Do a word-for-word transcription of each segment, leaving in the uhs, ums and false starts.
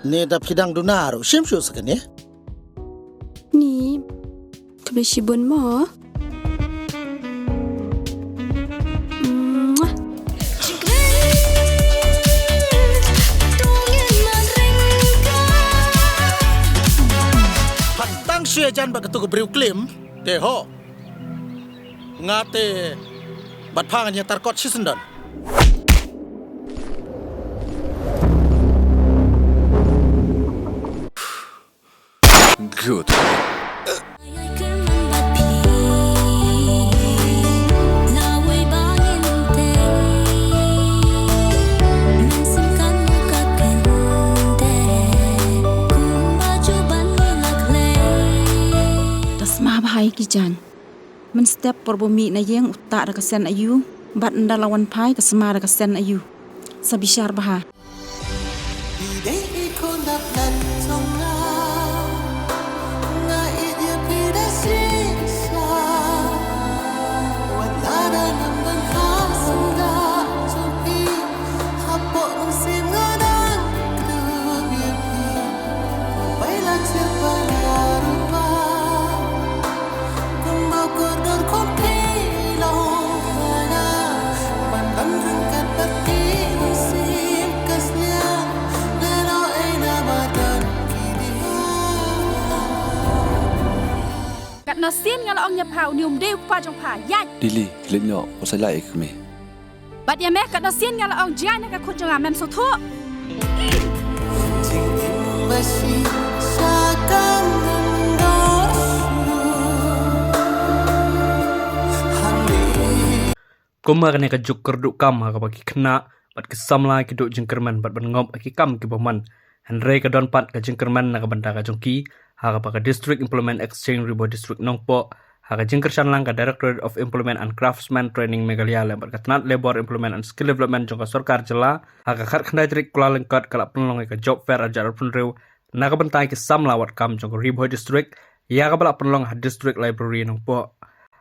Ne da phi dang duna ruh, shim shuh sa kane. Ni, khublei shibun mo. Phan tang shu ïajan bad katu ka briew klim, te ho. Nga te bad pha ngan ïatar kot shisyndon. Good. Da sma bha ïa ki jaiñ. Mynstep por ba u mih na ïing u tah da ka sen aïu, bad ynda la wan phai ka sma da ka sen aïu. Sa bishar bha. Katno sien nga la ong ïa pha, une um dei u kpa jong pha, ïaid. Dili, leit noh, u sa lait ïa ka kmie. Bad ïa me, katno sien nga la ong jia na ka khun jong nga, mem sngewthuh. Kumba kane ka juk kyrduh kam ha kaba ki khynnah bad ki samla ki duh jingkyrmen bad ban ngop ha ki kam ki bymman. Hynrei ka don pat ka jingkyrmen na ka bynta ka jong ki ha kaba ka District Employment Exchange Ri Bhoi District Nongpoh, ha ka jingkyrshan lang ka Directorate of Employment and Craftsman Training Meghalaya lem bad ka tnat Labour, Employment and Skill Development jong ka sorkar jylla, ha ka khatkhyndai tarik Kyllalyngkot ka la pynlong ïa ka job fair arhajar arphew hynriew na ka bynta ki samla wad kam jong ka Ri Bhoi District, ïa kaba la pynlong ha District Library Nongpoh.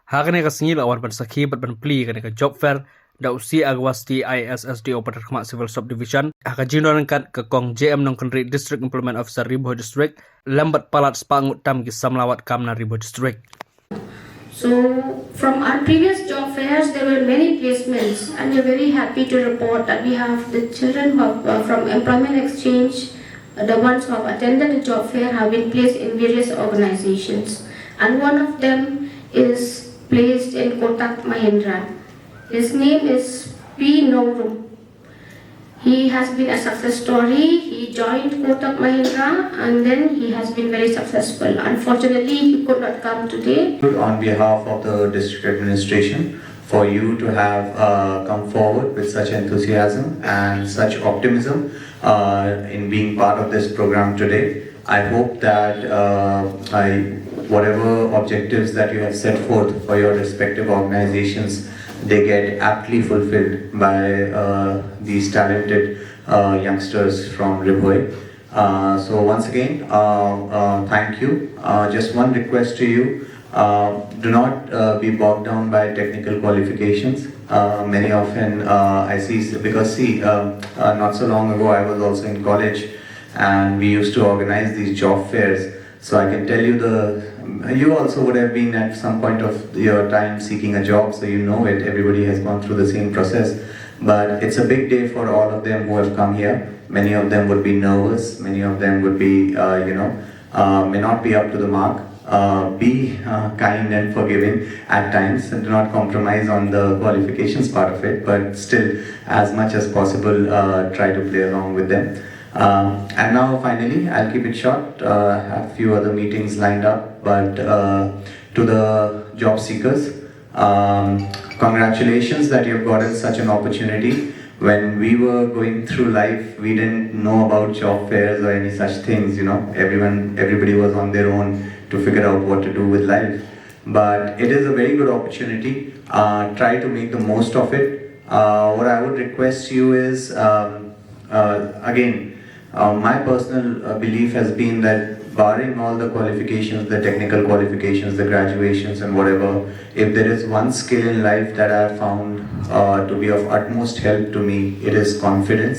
Ha kane ka sngi la wan ban sakhi bad ban plie kane ka job fair da u C Agawasti I A S S D O Patharkhmah Civil Subdivision, ha ka jingdon ryngkat ka Kong J M Nongkynrih, District Employment Officer, Ri Bhoi District, lem bad palat spah ngut tam ki samla wad kam na Ri Bhoi District. So, from our previous job fairs, there were many placements, and we are very happy to report that we have the children who have, uh, from employment exchange, uh, the ones who have attended the job fair have been placed in various organizations. And one of them is placed in Kotak Mahindra. His name is P Nongrum. He has been a success story. He joined Kotak Mahindra and then he has been very successful. Unfortunately, he could not come today. On behalf of the district administration, for you to have, uh, come forward with such enthusiasm and such optimism, uh, in being part of this program today. I hope that, uh, I, whatever objectives that you have set forth for your respective organizations, they get aptly fulfilled by, uh, these talented, uh, youngsters from Ri Bhoi. Uh, so once again, uh, uh, thank you. Uh, just one request to you. Uh, do not, uh, be bogged down by technical qualifications. Uh, many often, uh, I see, because see, uh, uh, not so long ago I was also in college and we used to organize these job fairs. So I can tell you the, you also would have been at some point of your time seeking a job, so you know it. Everybody has gone through the same process. But it's a big day for all of them who have come here. Many of them would be nervous. Many of them would be, uh, you know, uh, may not be up to the mark. Uh, be, uh, kind and forgiving at times. Do not compromise on the qualifications part of it, but still, as much as possible, uh, try to play along with them. Um, and now, finally, I'll keep it short. Uh, I have a few other meetings lined up, but, uh, to the job seekers, um, congratulations that you've gotten such an opportunity. When we were going through life, we didn't know about job fairs or any such things, you know. Everyone, everybody was on their own to figure out what to do with life. But it is a very good opportunity. Uh, try to make the most of it. Uh, what I would request you is, um, uh, again, uh, my personal, uh, belief has been that, barring all the qualifications, the technical qualifications, the graduations and whatever, if there is one skill in life that I have found, uh, to be of utmost help to me, it is confidence.